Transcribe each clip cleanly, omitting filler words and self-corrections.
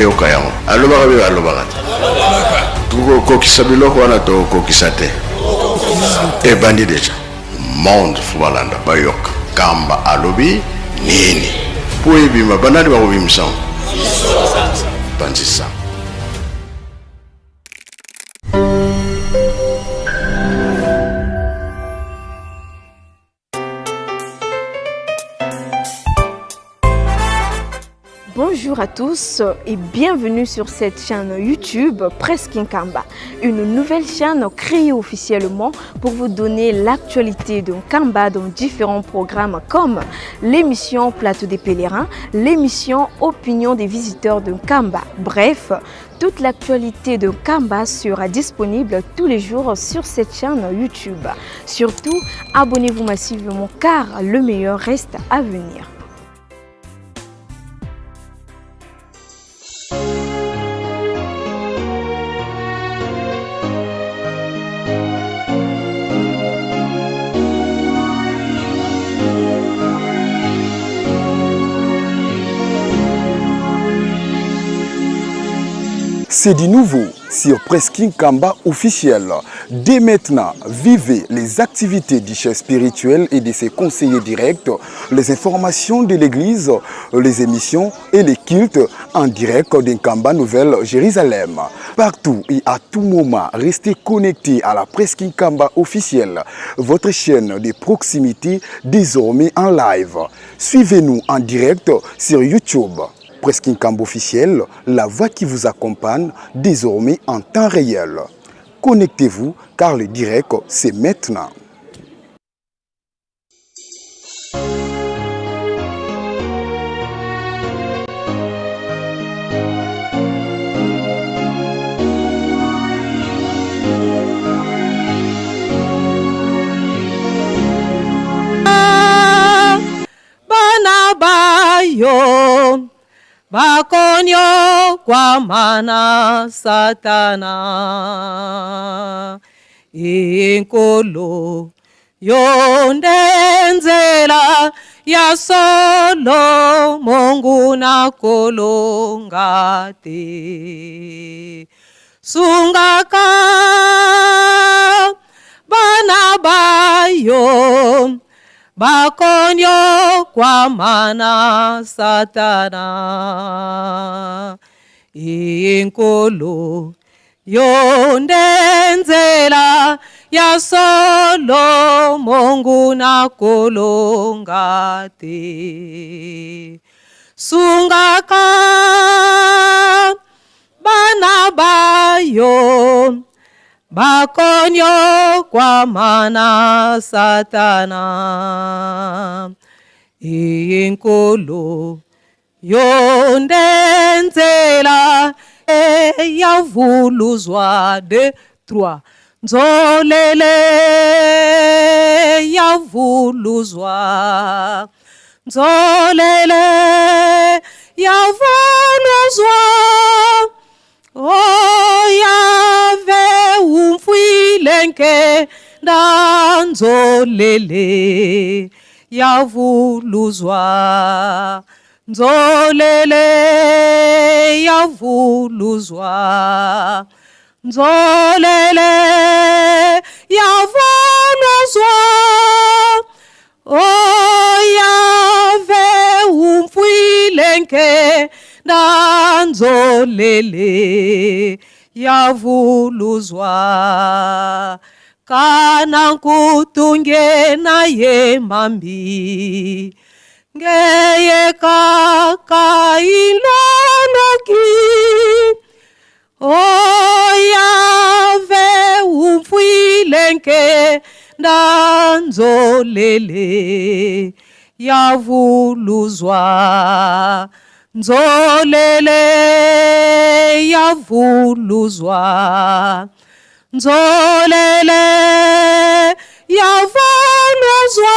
Yoka yango. Alobaka bino alobaka te. Tokokokisa biloko wana tokokokisa te. Ebandi deja. Monde fo balanda bayoka. Kamba alobi nini? Po ebima banani bakobimisa yango? Panzisa. Bonjour à tous et bienvenue sur cette chaîne YouTube Presque Nkamba, une nouvelle chaîne créée officiellement pour vous donner l'actualité de Nkamba dans différents programmes comme l'émission Plateau des pèlerins, l'émission Opinion des visiteurs de Nkamba. Bref, toute l'actualité de Nkamba sera disponible tous les jours sur cette chaîne YouTube. Surtout, abonnez-vous massivement car le meilleur reste à venir. C'est du nouveau sur Presking Kamba officiel. Dès maintenant, vivez les activités du chef spirituel et de ses conseillers directs, les informations de l'église, les émissions et les cultes en direct d'Nkamba Nouvelle Jérusalem. Partout et à tout moment, restez connectés à la Presking Kamba officielle, votre chaîne de proximité désormais en live. Suivez-nous en direct sur YouTube. Presking Kamba officiel, la voix qui vous accompagne désormais en temps réel. Connectez-vous car le direct, c'est maintenant. Bana bayo bakonyokwama na Satana. Inkolo yo nde nzela ya solo Mungu nakolonga te. Sungaka bana bayo bakonyokwama na Satana. Inkolo yo nde nzela ya solo Mungu nakolonga te. Sungaka bana bayo bakonyokwama na Satana. Inkolo yo nde nzela yavuluzwa de trois nzolele yavuluzwa nzolele yavuluzwa oyave umfwile nke ndanzolele yavuluzwa nzolele yavuluzwa nzolele yavuluzwa oyave umfwile nke ndanzolele yavuluzwa kana nkutungena ye mambi ngeye kaka iloloki oyave umfwile nke ndanzolele yavuluzwa nzolele yavuluzwa nzolele yavuluzwa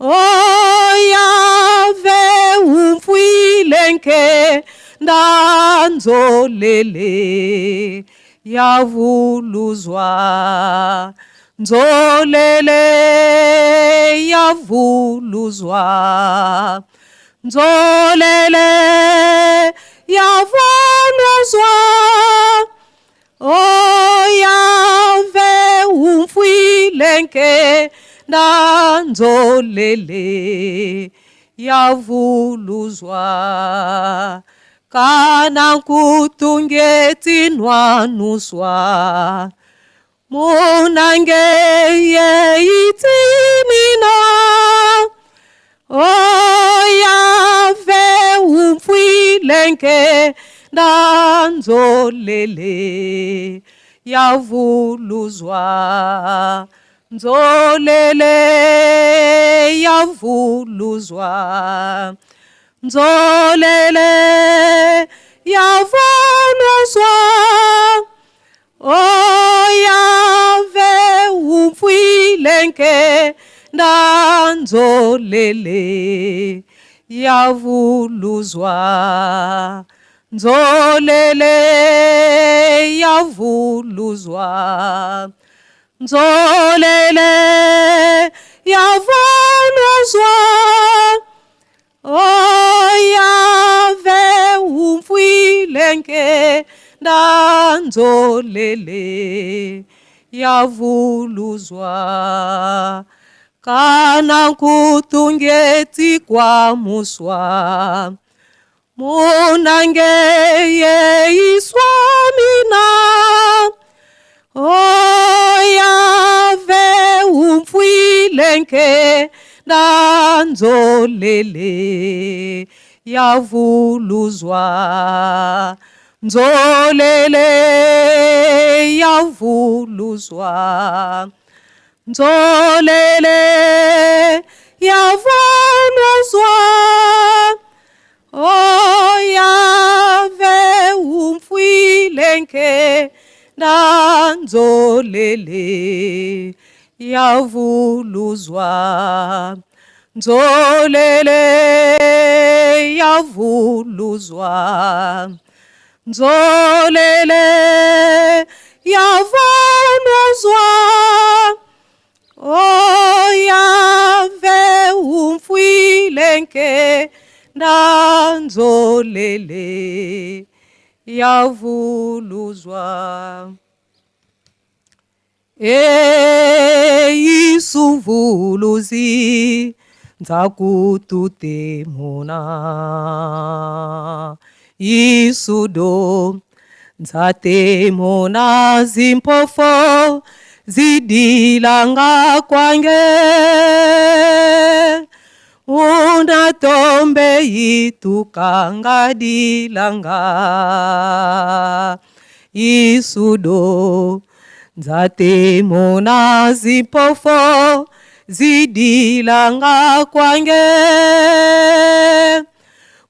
oyave umfwile nke ndanzolele yavuluzwa nzolele yavuluzwa nzolele. umfwilenke ndanzolele yavuluzwa kana kutungetsinwanuswa munange yeitsimina oyave umfwilenke ndanzolele yavuluzwa nzolele yavuluzwa nzolele yavuluzwa oyave umfwilenke ndanzolele yavuluzwa nzolele yavuluzwa nzolele yavuluzwa oyave umfwilenke ndanzolele yavuluzwa kana kutungeti kwa muswa munange yeiswamina oyave umfwilenke ndanzolele yavuluzwa nzolele yavuluzwa nzolele yavuluzwa oyave umfwilenke ndanzolele yavuluzwa nzolele yavuluzwa nzolele yavuluzwa oyave umfwilenke ndanzolele yavuluzwa eyisuvuluzi nzakututemuna isudo nzatemuna zimpofo zidilanga kwange unatombe itukanga dilanga isudo nzatemona zimpofo zidilanga kwange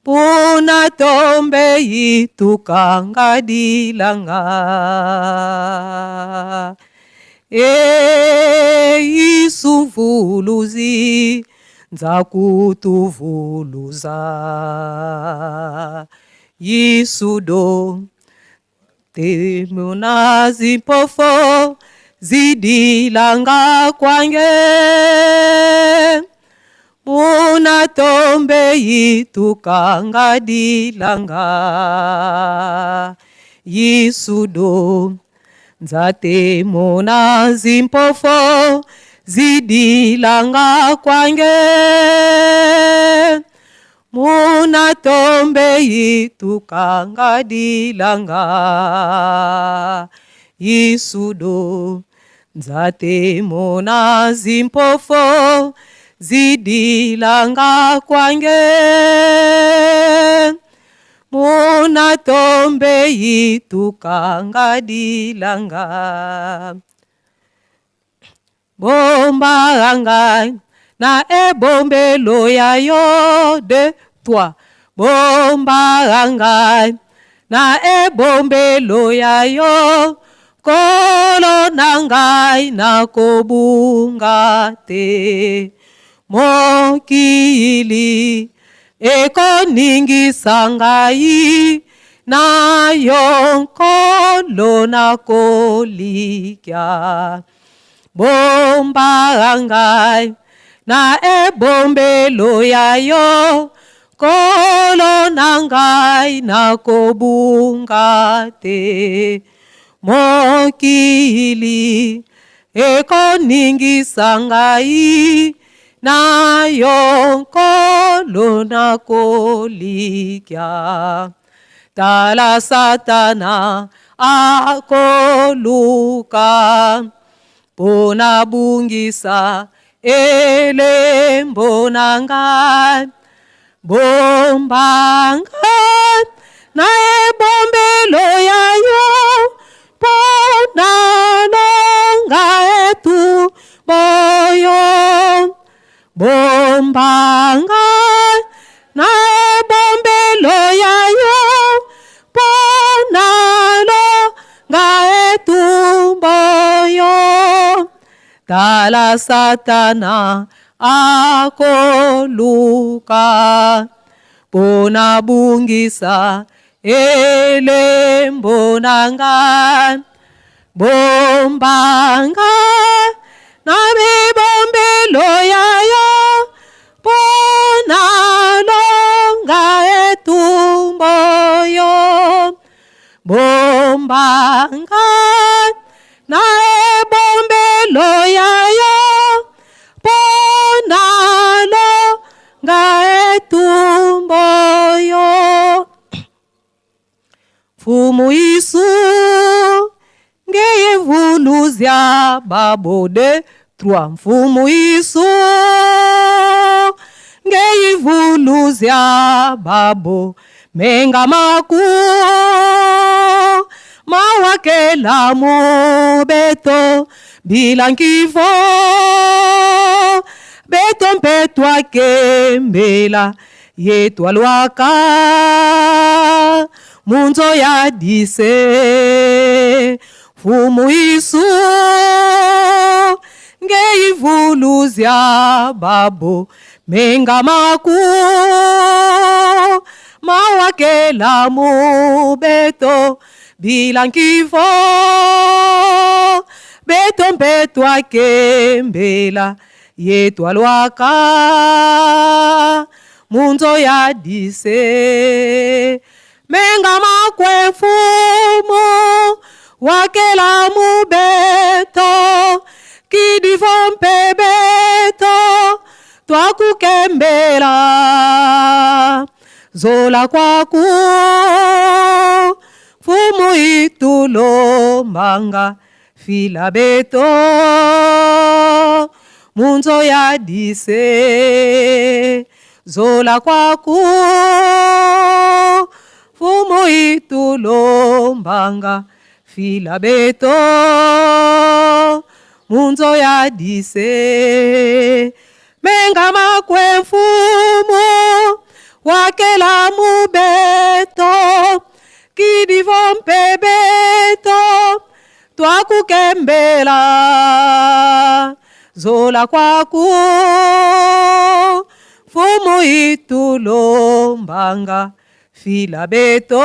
puna tombe itukanga dilanga eyisuvuluzi nzakutuvuluza yisudo temuna zimpofo zidilanga kwange muna tombe itukanga dilanga yisudo nzate mona zimpofo zidilanga kwange muna tombe itukanga dilanga isudo nzate mona zimpofo zidilanga kwange muna tombe itukanga dilanga bomba ngai na ebombelo ya yo de toi bomba ngai na ebombelo ya yo nkolo na ngai nakobunga te mokili ekoningisa ngai na yo nkolo nakolikya bomba ngai na ebombelo ya yo nkolo na ngai nakobunga te mokili Ekoningisa ngai na yo Nkolo nakolikya. Tala Satana akoluka mpo nabungisa elembo na ngai. Bomba ngai na ebombelo ya yo mpo na longa etumba oyo. Bomba ngai na ebombelo ya yo mpo na longa etumba oyo. Tala Satana akoluka mpo nabungisa elembo na ngai. Bomba ngai na bibombelo ya yo mpo na longa etumba oyo. Bomba ngai na ebombelo ya yo mpo na longa etumba oyo. Mfumu Yesu ngeye vuluzya babode trois. Mfumu Yesu ngeye vuluzya babo menga maku mawakela mobeto bilankivo beto mpe twakembela ye twalwaka munzo ya dise. Mfumu Yesu ngeivuluzya babo menga maku mawakela mobeto bilankivo beto mpe twakembela ye twalwaka munzo ya dise. Menga makwe mfumu wakela mubeto kidivo mpe beto twakukembela zola kwaku mfumu itulombanga fila beto munzo ya dise. Zola kwaku mfumu itulombanga fila beto munzo ya dise. Menga makwe mfumu wakela mubeto kidivo mpe beto twakukembela zola kwaku mfumu itulombanga fila beto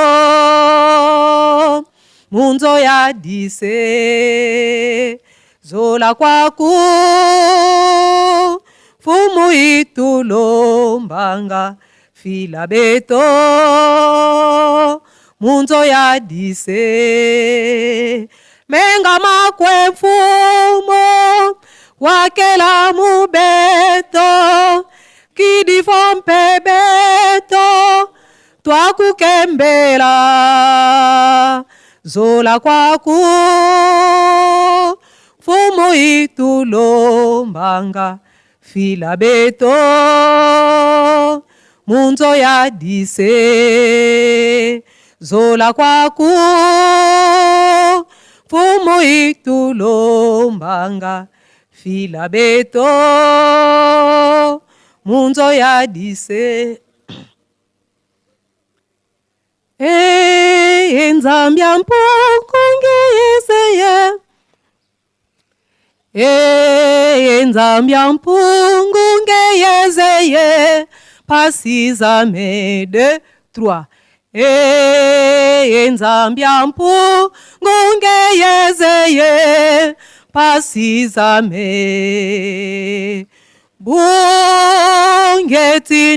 munzo ya dise. Zola kwaku mfumu itulombanga fila beto munzo ya dise. Menga makwe mfumu wakela mubeto kidivo mpe beto twakukembela zola kwaku mfumu itulombanga fila beto munzo ya dise. Zola kwaku mfumu itulombanga fila beto munzo ya dise. Hey, Nzambi ya mpungu ngiyizeye. Hey, Nzambi ya mpungu ngiyezeye. Pasizame 2 3. Hey, Nzambi ya mpungu ngiyezeye. Pasizame. Bungeti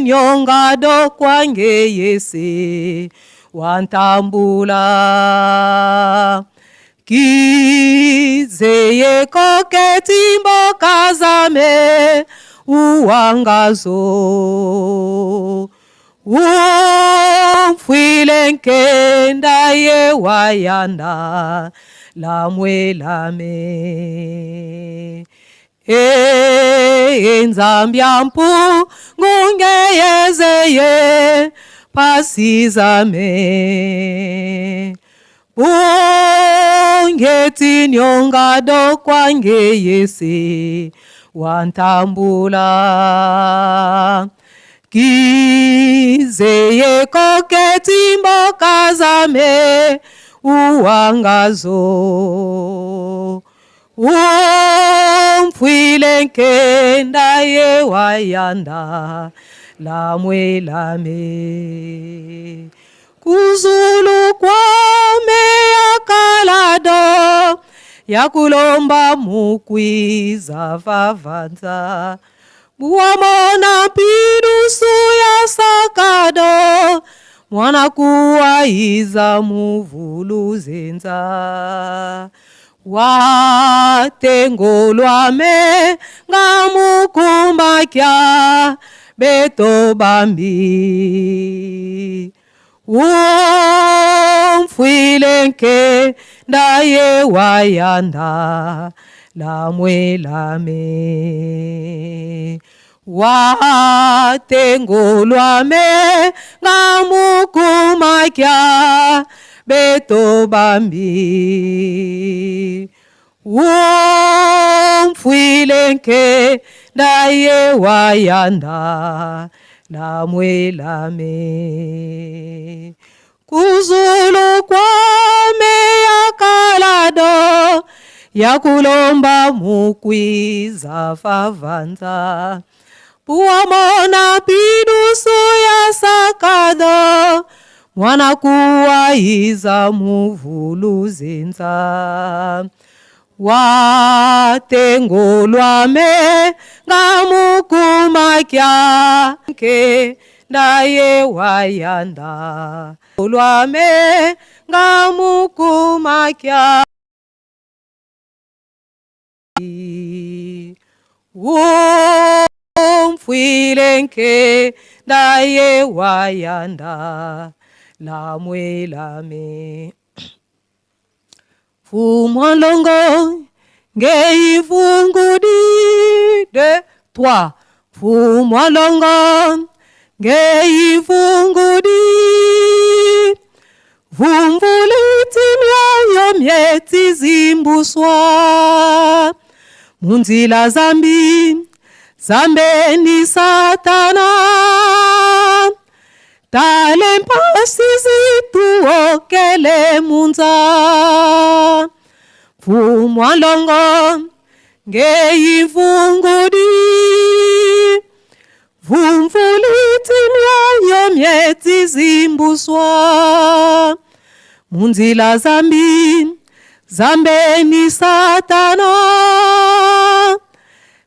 nyonga do kwange yese wantambula. Kizeye koketi mboka zame uwangazo Umfwile nkenda ye wayanda lamwe lame E Nzambia mpu ngungeyezeye pasizame Bungeti nyonga do kwange yese wantambula Kizeye koketi mboka zame uwangazo Umfwile nkenda ye wayanda lamwe lame Kuzulu kwame yakalado yakulomba mukwiza vavanza Buwamona pidusu ya sakado mwana kuwaiza muvuluzenza Watengolwame ngamukumbakya beto bambi Umfwile nke ndaye wayanda lamwe lame Watengolwame ngamukumakya beto bambi Umfwile nke ndaye wayanda lamwe lame Kuzulu kwame yakalado yakulomba mukwiza favanza Puamona pidusu ya sakado mwana kuwaiza muvuluzenza Watengolwame ngamukumakya nke ndaye wayanda Lwame ngamukumakya Umfwile nke ndaye wayanda lamwe lame Fumwalongo ngeivungudi de trois Fumwalongo ngeivungudi Vumvuliti mioyo myeti zimbuswa Munzila zambi zambeni satana Tale mpasi zituokele munza Fumwalongo ngeivungudi Vumvuliti mioyo myeti zimbuswa Munzila zambi zambeni satana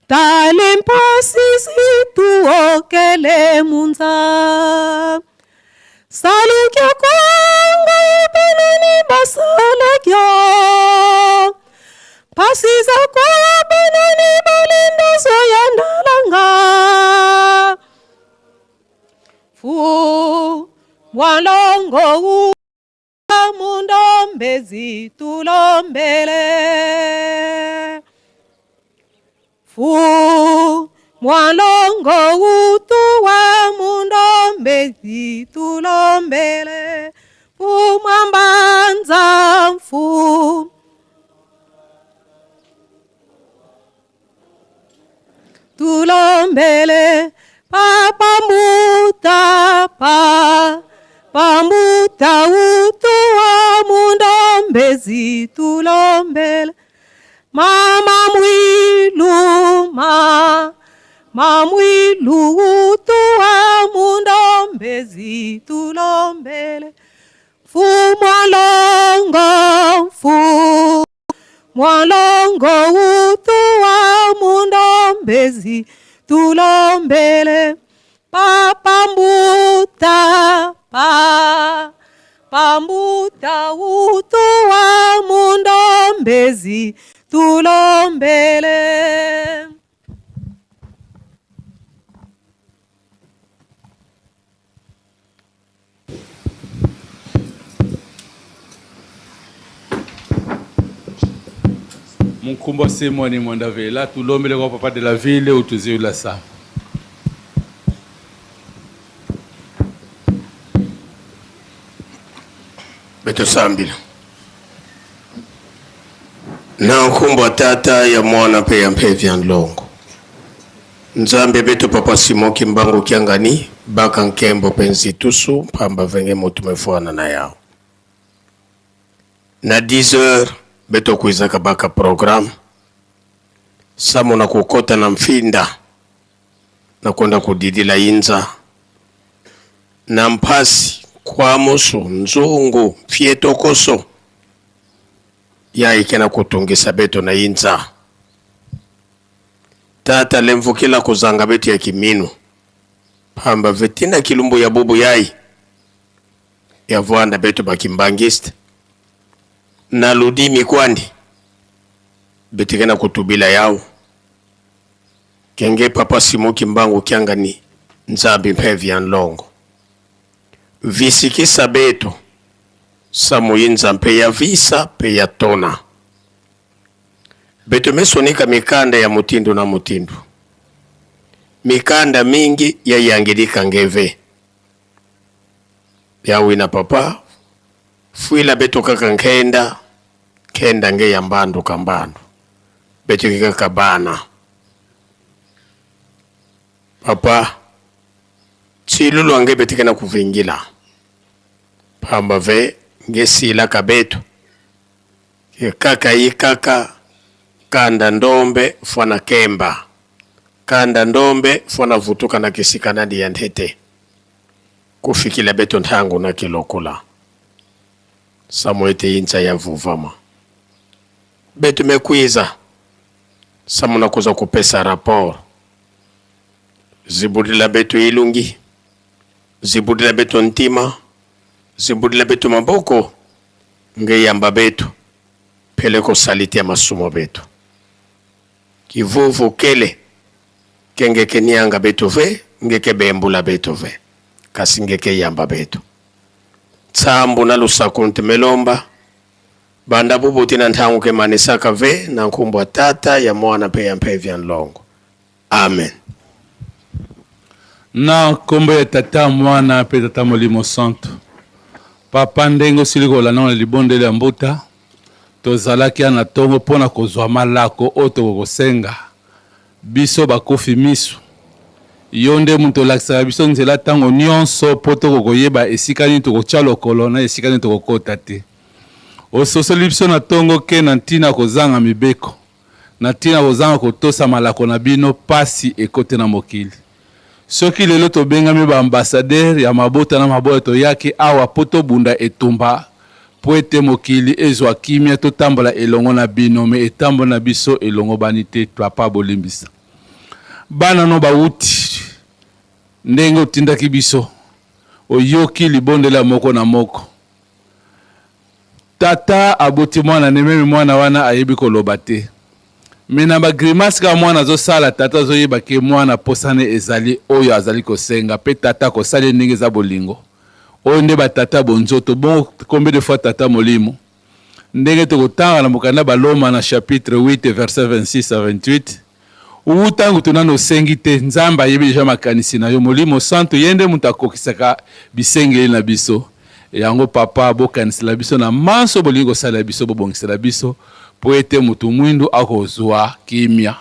Tale mpasi zituokele munza Salukya kwangu beneni basalakya Pasi za kwa beneni balindozo ya ndalanga Fu mwalongo mundombezi tulombele Fu mwalongo utuwa mundombezi tulombele Fu mwambanza fu Tulombele papa muta pa pamuta utuwa mundombezi tulombele Mama mwilu ma mamwilu utuwa mundombezi tulombele Fu mwalongo fu mwalongo utuwa mundombezi tulombele Papa mbuta pa Pambuta utuwa mundombezi tulombele. Munkumbwa Simoni Mwandavela tulombele kwa papa de la ville utuziula sa Betosambila na nkumbwa tata ya mwana mpe ya mpevi ya nlongo Nzambe beto papa Simon Kimbangu Kiangani baka nkembo pe nzitusu mpamba venge mutu mefuana na yao na 10 heures beto kuizaka baka programme samo na kukota na mfinda na kwenda kudidila inza na mpasi kwamusu nzungu mfietokoso yaike na kutungisa beto na inza Tata lemvukila kuzanga betu ya kiminu pamba vetina kilumbu ya bubu yai ya vwanda betu ba kimbangiste na ludimi kwandi betikena kutubila yao kenge papa Simon Kimbangu kiangani Nzambi mpevi ya nlongo visikisa betu samuyinza mpe ya visa pe ya tona Beto mesonika mikanda ya mutindu na mutindu, mikanda mingi ya yangilika ngeve ya wina papa fuila beto kaka nkenda nkenda nge ya mbandu ka mbandu beto kaka bana papa tsilulwa nge betikena kuvingila pamba ve nge sila ka beto Kaka yi kaka kanda ndombe fwana kemba kanda ndombe fwana vutuka na kisika nadi ya ntete kufikila beto ntangu na kilokula samu ete inza ya vuvama beto mekwiza samu na kuza kupesa rapport zibudila beto ilungi zibudila beto ntima zibudila beto maboko Nge yamba betu phele ko salite ya masumo betu kivuvu kele ke nge ke nianga betu ve nge ke bembula betu ve kasi nge ke yamba betu tsambu na lusaku ntimelomba banda bubuti na nthangu ke manisaka ve na nkumbwa tata ya mwana mpe ya mpevi ya nlongo amen. Na nkombo ya Tata, Mwana mpe Tata Molimo Santu. Papa, ndenge osili kolanda na libondeli ya mbuta, tozalaki ya na ntongo mpo na kozwa malako oyo tokokosenga biso bakufi miso. Yo nde moto olakisaka biso nzela ntango nyonso mpo tokokoyeba esika nini tokotya lokolo na esika nini tokokota te. Ososoli biso na ntongo ke na ntina kozanga mibeko Na ntina kozanga kotosa malako na bino, pasi ekoti na mokili. Soki lelo tobengami ba ambassadeurs ya mabota na maboya toyaki awa mpo tobunda etumba mpo ete mokili ezwa kimia totambola elongo na bino mais etamboli na biso elongobani te papa bolimbisa bana no bawuti ndenge otindaki biso oyoki libondeli ya moko na moko Tata aboti mwana ne meme mwana wana ayebi koloba te mais na ba grimace kaka mwana azosala tata azoyeba ke mwana posa ne ezali oyo azali kosenga pe tata akosala ye ndenge eza bolingo oyo nde ba tata bonzoto bongo combien de fois tata molimo ndenge tokotanga na mokanda baloma na chapitre 8 verset 26 à 28 Wuta nkutu nanu osengi te, Nzambe ayebi dejà makanisi na yo. Molimo Santu ye nde moto akokisaka bisengeli na biso. Yango papa, bokanisela biso na manso bolingi kosalela biso, bobongisela biso po ete moto mwindu akozua kimia.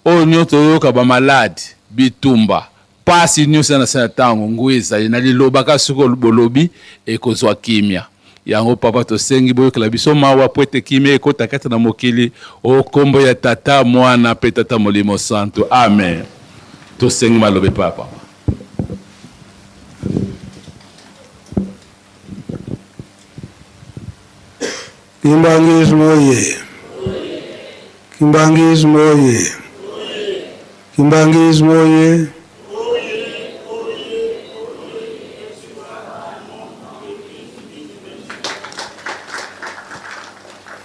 Oyo nionso toyoka ba malade, bitumba, pasi nionso eza na se na tango, nguya ezali na liloba kaka soki bolobi ekozua kimia. Yango papa tosengi boyokela biso mawa po ete kimia ekota kati na mokili o kombo ya tata muana pe tata molimo santu amen tosengi maloba epai ya papa. Kimbanguisme oye! Kimbanguisme oye! Kimbanguisme oye!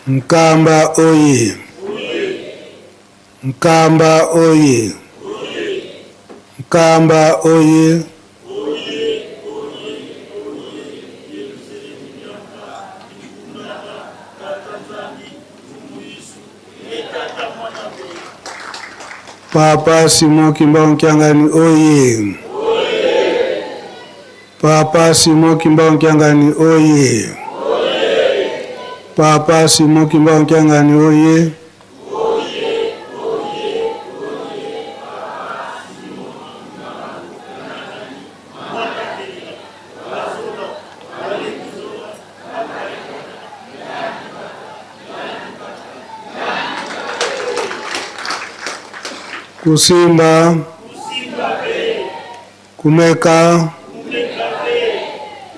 Nkamba oye! Nkamba oye! Nkamba oye! Papa Simon Kimbangu Kiangani oye! Papa Simon Kimbangu Kiangani oye! Papa Simon Kimbangu Kiangani oye! Kusimba, kumeka,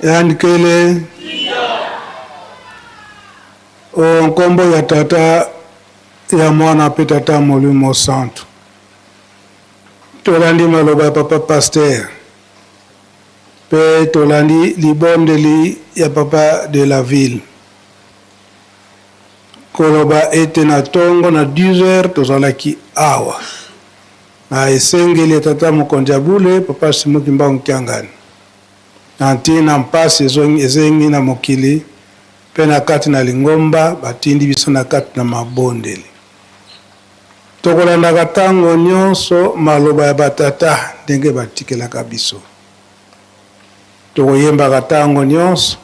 yandikele o nkombo ya Tata, ya Mwana mpe Tata Molimo Santu. Tolandi maloba ya Papa Pasteur mpe tolandi libondeli ya Papa de la Ville koloba ete na tongo na 10 heures tozalaki awa na esengeli ya Tata Mokonzi ya Bule Papa Simon Kimbangu Kiangani na ntina mpasi ezengi na mokili mpe na kati na lingomba batindi biso na kati na mabondeli. Tokolandaka tango nionso maloba ya batata ndenge batikelaka biso. Tokoyembaka tango nionso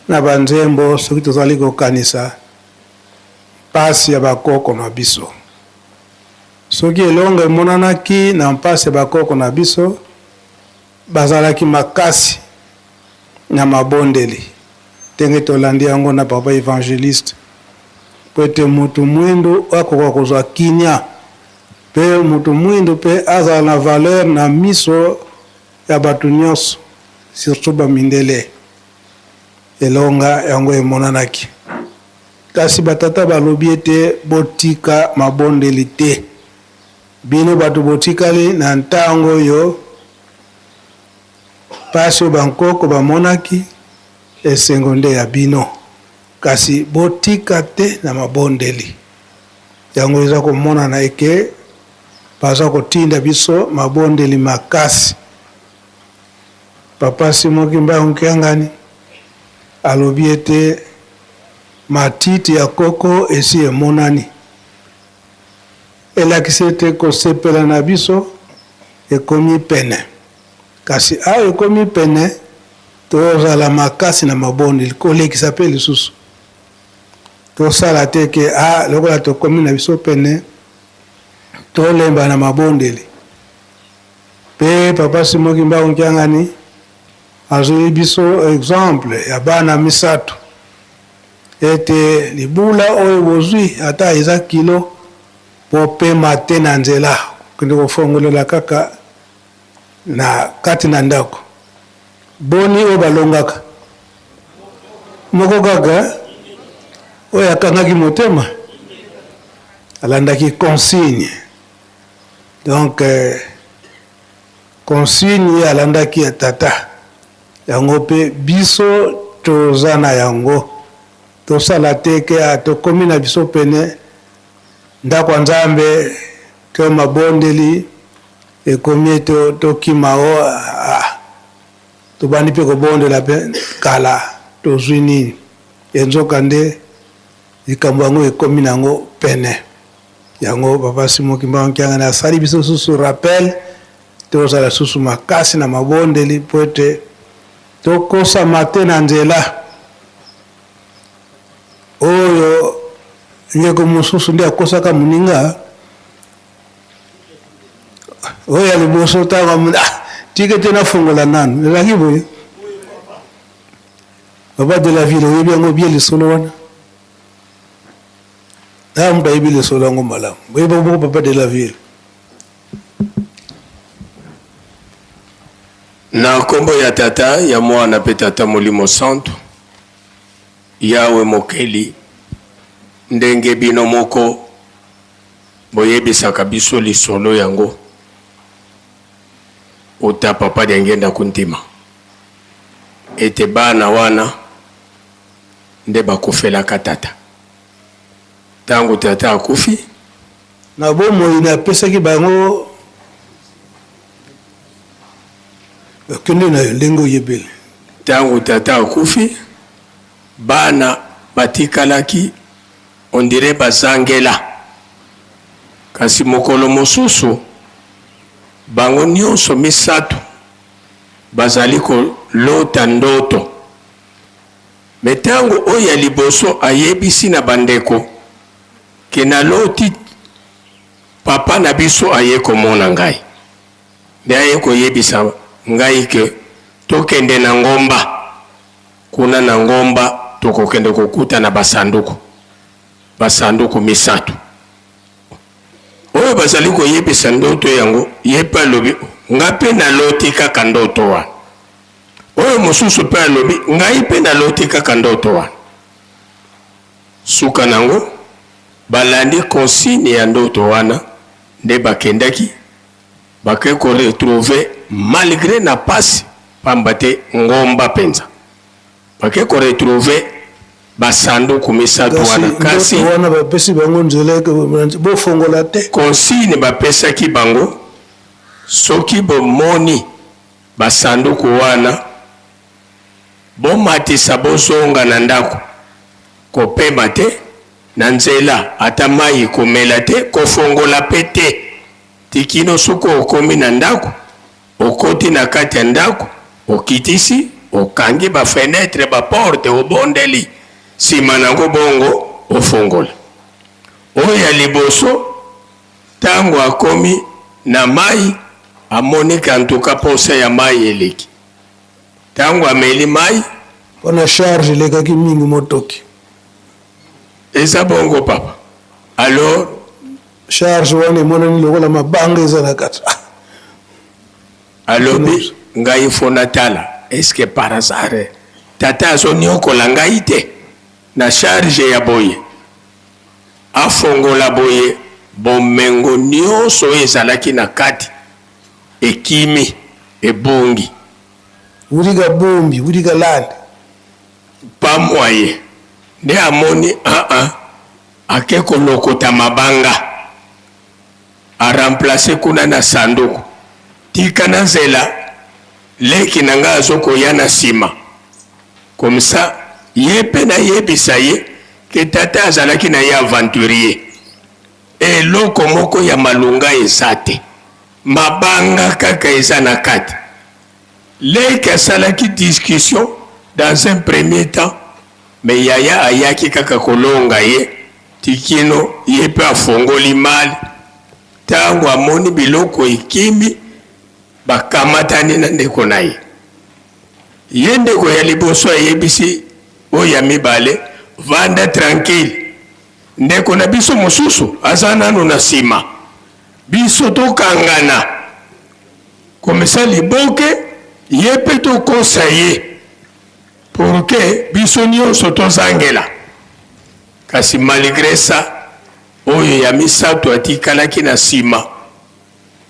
na banzembo soki tozali kokanisa mpasi ya bakoko na biso. Soki elonga emonanaki na mpasi ya bakoko na biso, bazalaki makasi na mabondeli ndenge tolandi yango na papa evangeliste mpo ete moto mwindu akoka kozwa kinia mpe moto mwindu mpe azala na valeur na miso ya bato nyonso surtout bamindele. Elonga yango emonanaki, kasi batata balobi ete botika mabondeli te, bino bato botikali na ntango oyo. Pasi oyo bankoko bamonaki, esengo nde ya bino. Kasi botika te na mabondeli. Yango eza komonana eke baza kotinda biso mabondeli makasi. Papa Simon Kimbangu Kiangani alobi ete matiti ya koko esi emonani. Elakisi ete kosepela na biso ekomi pene. Kasi awa ekomi pene, tozala makasi na mabondeli, kolekisa pe lisusu. Tosala te ke ah, lokola tokomi na biso pene, tolemba na mabondeli. Pe Papa Simon Kimbangu Kiangani azweli biso exemple ya bana misatu ete libula oyo bozwi ata eza kilo, bopema te na nzela, kokende kofongolela kaka na kati na ndako. Boni oyo balongaka? Moko kaka oyo akangaki motema, alandaki consigne. Donc consigne ye alandaki ya tata, yango pe biso toza na yango. Tosala te ke tokomi na biso pene ndako ya Nzambe to mabondeli ekomi ete tokima o ah, tobandi mpe kobondela mpe kala tozwi nini? Enzoka nde likambo yango ekomi na yango pene. Yango Papa Simon Kimbangu Kiangani asali biso susu rappel tozala susu makasi na mabondeli mpo ete tokosama te na nzela oyo ndeko mosusu nde akosaka moninga oyo ya liboso ntango amoni ah, tika te nafongola nanu ezalaki boye. Papa de la ville oyebi yango bien lisolo wana? Na moto ayebi lisolo yango malamu. Boyeba moko papa de la ville. Na nkombo ya Tata, ya Mwana mpe Tata Molimo Santu, Yawe Mokeli, ndenge bino moko boyebisaka biso lisolo yango uta Papa Diangienda Kuntima, ete bana wana nde bakufelaka tata. Tango tata akufi. Na bomoi napesaki bango. Kende na yo ndenge oyebeli. Tango tata akufi, bana batikalaki on dirait bazangela. Kasi mokolo mosusu, bango nionso misatu bazali kolota ndoto. Mais tango oyo ya liboso ayebisi na bandeko que naloti papa na biso aye komona ngai. Nde aye koyebisa ngai que tokende na ngomba, kuna na ngomba tokokende kokutana ba sanduku, ba sanduku misatu. Oyo bazali koyebisa ndoto yango, ye pe alobi, nga pe naloti kaka ndoto wana. Oyo mosusu pe alobi, ngai pe naloti kaka ndoto wana. Suka nango, balandi consigne ya ndoto wana nde bakendaki, bake ko retrouver malgre na pasi pamba te ngomba penza, bake ko retrouver ba sanduku misatu wana kasi ndoto wana bapesi bango nzela bofongola te. Consigne bapesaki bango, soki bomoni ba sanduku wana bomatisa bozonga na ndako, kopema te na nzela, ata mayi komela te, kofongola pe te ti kino soki okomi na ndako, okoti na kati ya ndako, okitisi, okangi ba fenetre, ba porte, obondeli, sima nango bongo ofongola. Oyo ya liboso tango akomi na mayi, amoni ke en tout cas posa ya mayi eleki. Tango ameli mayi. Pona charge elekaki mingi motoki. Eza bongo papa. Alors. Charge wana emonani lokola mabanga eza na kati. Ah. Alobi ngai faut natala est ce que par hasard tata azoniokola ngai te na charge ya boye afongola boye bomengo nionso oyo ezalaki na kati ekimi ebungi. Wulika bombi wulika lande. Pas moyen nde amoni ah ah ake kolokota mabanga a remplacer kuna na sanduku tika nazela leki na nga azokoya na sima comme ça ye pe nayebisa ye ke tata azalaki na ye aventurier eloko moko ya malonga eza te mabanga kaka eza na kati Leki asalaki discussion dans un premier temps mais yaya ayaki kaka kolonga ye ti kino ye pe afongoli mali tango amoni biloko ekimi bakamatani na ndeko na ye. Ye ndeko ya liboso ayebisi oyo ya mibale vanda tranquille ndeko na biso mosusu aza nanu na sima biso tokangana. Comme ça liboke ye pe tokosa ye pour que biso nionso tozangela. Kasi malgre ça oyo ya misatu atikalaki na sima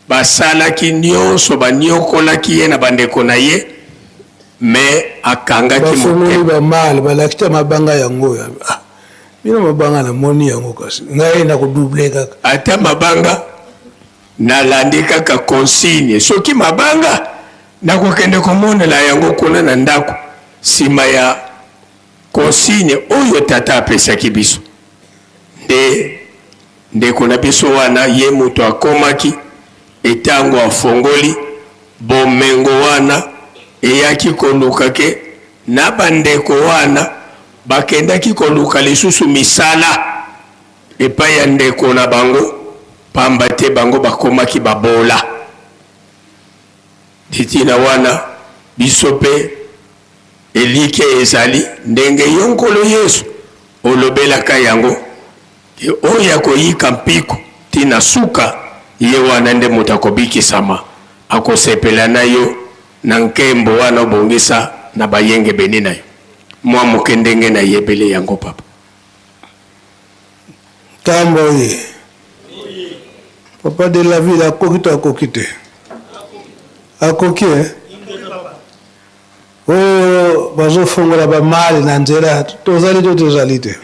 basalaki nionso baniokolaki ye na bandeko na ye mais akangaki Bafongoli motema. ba male balakisi ta mabanga yango oyo ah bino mabanga namoni yango kasi ngai nako doubler kaka. Ata mabanga Nalandi kaka consigne, soki mabanga, nakokende komonela yango kuna na ndako, sima ya consigne oyo tata apesaki biso. Nde ndeko na biso wana, ye moto akomaki, etango afongoli bomengo wana, eyaki koluka ke na bandeko wana bakendaki koluka lisusu misala. Epai ya ndeko na bango, pamba te bango bakomaki babola. Nde tina wana biso pe elikya ezali, ndenge yo Nkolo Yesu olobelaka yango, ke oyo akoyika mpiko ti na suka, ye wana nde moto akobikisama, akosepela na yo na nkembo wana obongisa na bayengebeni na yo. Mwa moke ndenge nayebeli yango, Papa. Nkamba oye. Papa de la ville akoki to akoki te? Akoki eh? Oyo bazofongola ba mali na nzela tozali to tozali te?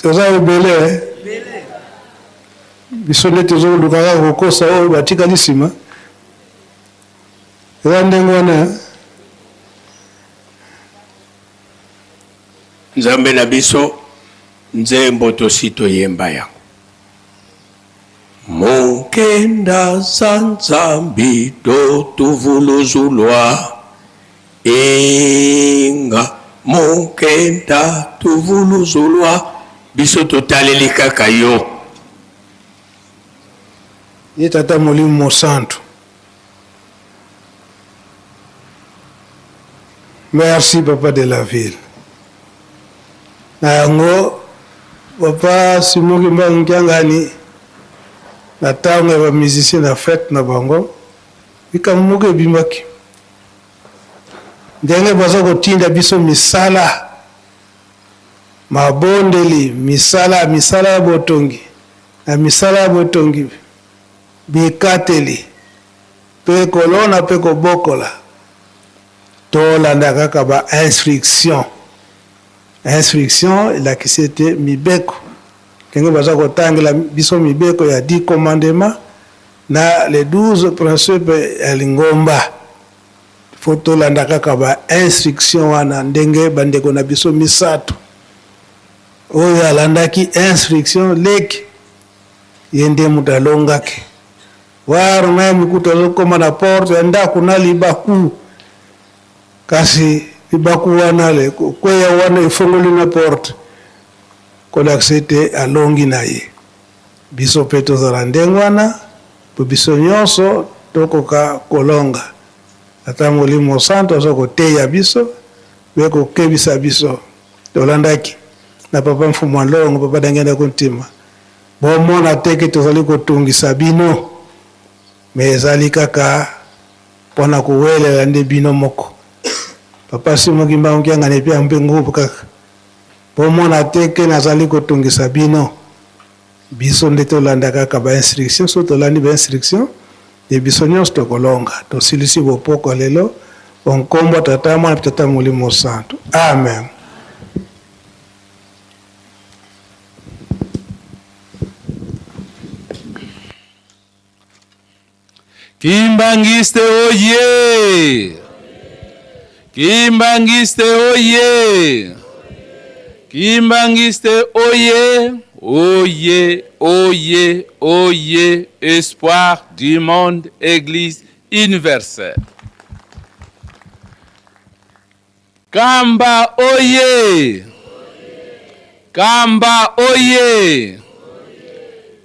Toza ebele eh? Biso nde tozoluka kaka kokosa oyo batikali nsima. Eza ndenge wana eh? Nzambe na biso, nzembo tosi toyemba yango. Munkenda za Nzambi to tuvuluzulwa Inga munkenda tuvuluzulwa biso totaleli kaka yo. Ye Tata Molimo Mosantu. Merci papa de la ville. Na yango papa Simon Kimbangu Kiangani na tango ya ba musiciens na fete na bango likambo moko ebimaki ndenge baza kotinda biso misala mabondeli misala misala ya botongi na misala ya botongi bikateli Pe kolona pe kobokola tolanda kaka ba instruction. Instruction elakisi ete mibeko ndenge baza kotangela biso mibeko ya dix commandements na les 12 principes ya lingomba faut tolanda kaka ba instruction wana ndenge bandeko na biso misato oyo alandaki instruction leki ye nde moto alongaki. War meme kutu azokoma na porte ya ndaku na libaku kasi libaku wana le kokweya wana efongoli na porte kolakisa ete alongi na ye. Biso mpe tozala ndenge wana mpo biso nyonso tokoka kolonga. Ata Molimo Mosantu aza koteya biso mpe kokebisa biso. Tolandaki na Papa Mfumu Alongo, Papa Dangenda Kuntima. Bomona te ke tozali kotungisa bino, mais ezali kaka pona kowelela nde bino moko. Papa Simon Kimbangu Kiangani pe ampe ngubu kaka. Bomona te ke nazali kotungisa bino. Biso nde tolanda kaka ba instructions, soki tolandi ba instructions nde biso nionso tokolonga. Tosilisi bopoko lelo, o nkombo ya Tata, Mwana pe Tata Molimo Santu. Amen. Kimbangiste oye! Kimbangiste oye! Kimbangiste oye! Oye, oye, oye, espoir du monde, Eglise universelle. Kamba oye! Kamba oye!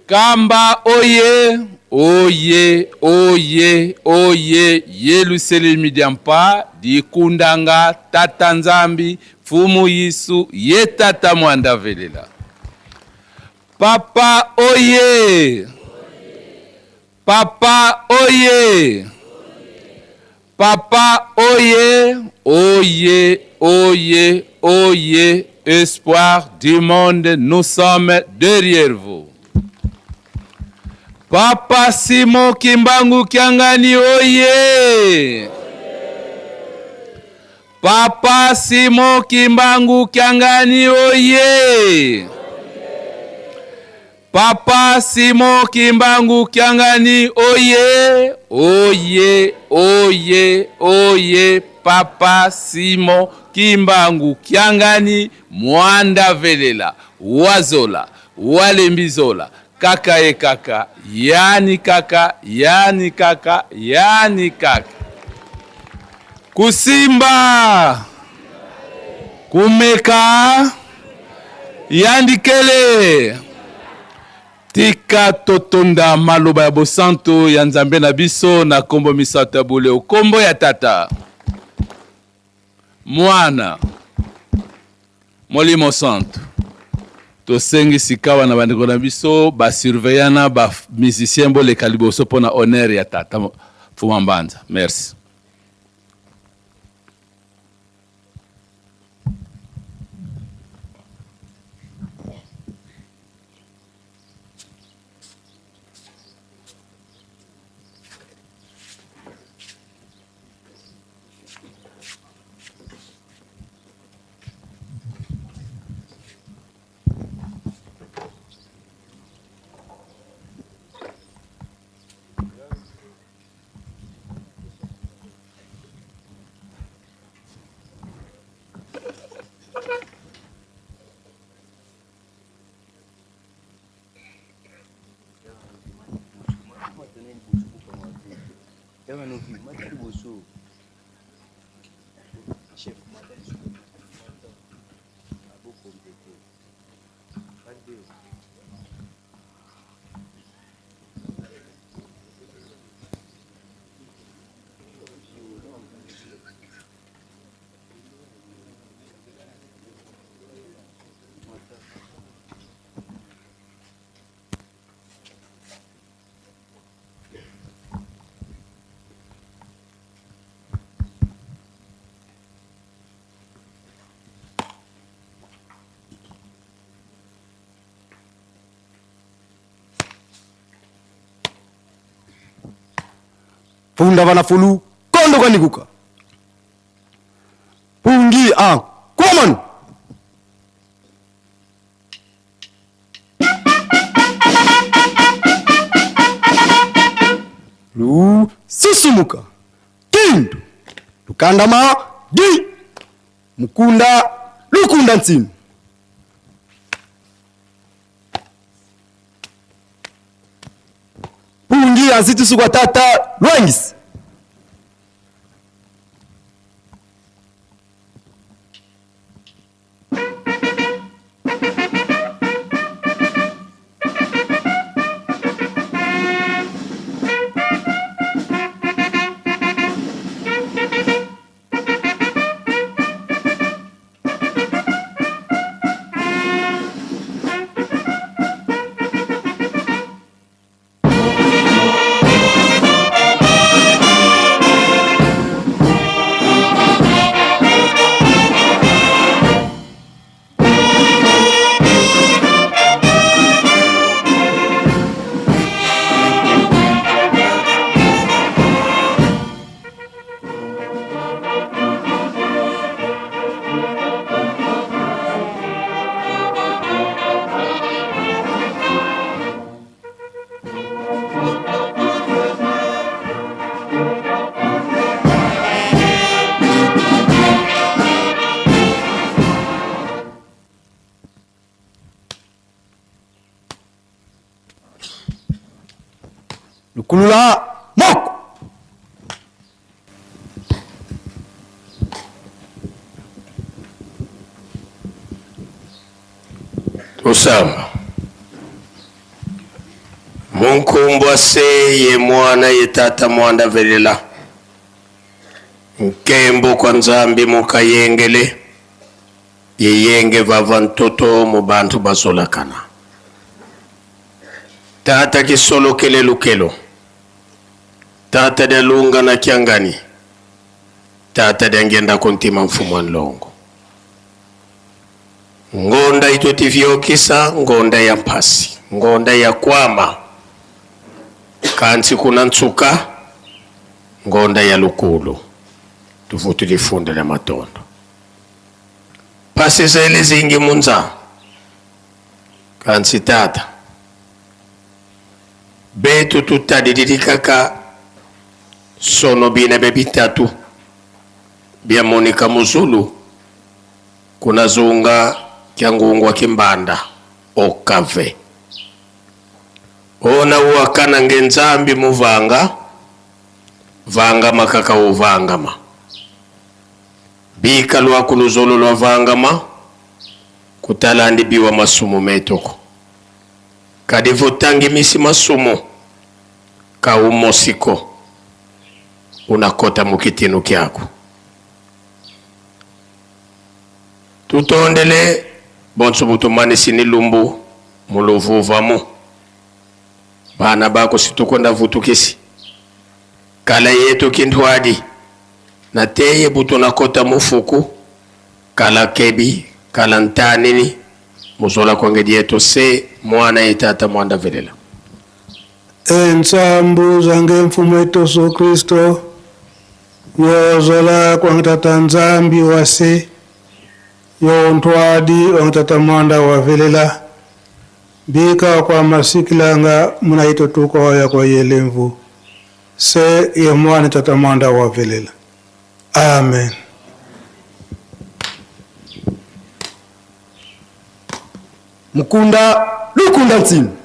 Kamba oye! Oye, oye, oye, Yeluselemi dia mpa dikundanga Tata Nzambi, Mfumu Yesu, ye Tata Muanda velela. Papa oye! Papa oye! Papa oye oye oye oye espoir du monde nous sommes derrière vous. Papa Simon Kimbangu Kiangani oye. Papa Simon Kimbangu Kiangani oye. Papa Simon Kimbangu Kiangani oye oye oye oye Papa Simon Kimbangu Kiangani Mwanda velela wazola walembi zola kaka ye kaka yani kaka yani kaka yani kaka kusimba kumeka Yandikele! Tika totonda maloba ya bosantu ya Nzambe na biso na kombo misato ya boleo, kombo ya Tata, Mwana, Molimo Santu. Tosengi sikawa na bandeko na biso ba surveillant na ba musiciens boleka liboso mpo na honneur ya Tata Mfuma Mbanza. Merci. Yaka noki, mata liboso. Chef, mata lisusu. Mata. Abo compléter. Pas deux. Funda bana fulu kondo kanikuka pungi a kuamanu. Lu susumuka kindu lukandama di mukunda lukunda ntsinu. Pungi anzitusukwa tata lwangisi. Lukulula moko. Tosamba. Munkumbwa se ye mwana ye tata mwanda velela. Nkembo kwa Nzambi mukayengele yeyenge vava ntoto mu bantu bazolakana. Tata kisolokele lukelo. Tata dia lunga na kiangani. Tata dia ngenda kuntima mfumu wa nlongo. Ngonda itotivyokisa ngonda ya mpasi, ngonda ya kwama. Kansi kuna ntsuka ngonda ya lukulu. Tuvutu lifunda la matondo. Pasi zele zingi munza. Kansi tata. Betu tutadidikaka sono bine be bitatu bya Monica Muzulu kuna zunga kyangungwa kimbanda okave ona uwakana nge Nzambi muvanga vangama kaka uvangama bika lwa kuluzolo lwa vangama kutalandi biwa masumu metoko kadi vutangi misi masumu ka umosiko unakota mukitinu kyako tutondele bonso butumanisi ni lumbu muluvuvamu bana bako situkonda vutukisi kala yetu kintwadi na teye butunakota mufuku kala kebi kala ntanini muzola kwangedi yetu se mwana ye tata mwanda velela. Ensambu zange mfumu wetu Yesu Kristo yozola kwange tata Nzambi wase yo ntwadi wange tata mwanda wa velela bika kwa masikilanga munaito tuko ya kwa yelemvu se ye mwana tata mwanda wa velela. Amen. Mukunda lukunda ntsinu.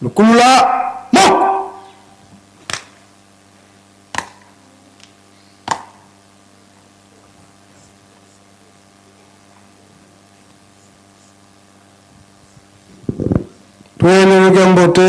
Lukulula moko. Tweleleke mbote.